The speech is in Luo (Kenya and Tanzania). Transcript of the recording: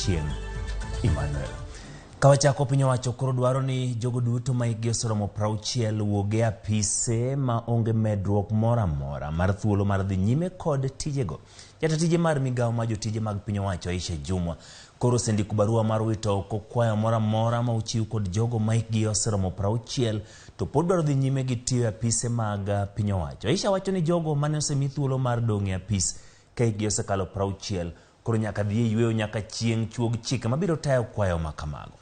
Ochieng Emmanuel. Kawachako piny owacho koro dwaro ni jogo duto ma hikgi oseromo 60 wuog e apise ma onge medruok moro amora mar thuolo mar dhi nyime kod tijego. Jata tije mar migawo mar jotije mag piny owacho Aisha Jumwa koro osendiko barua mar wito oko kwayo moro amora ma ochiw kod jogo ma hikgi oseromo 60 to pod dwaro dhi nyime gi tiyo e apise mag piny owacho. Aisha wacho ni jogo mane osemi thuolo mar dong' e apis ka hikgi osekalo 60 koro nyaka dhi e yweyo nyaka chieng' chuog chike mabiro tayo kwayo ma kamago.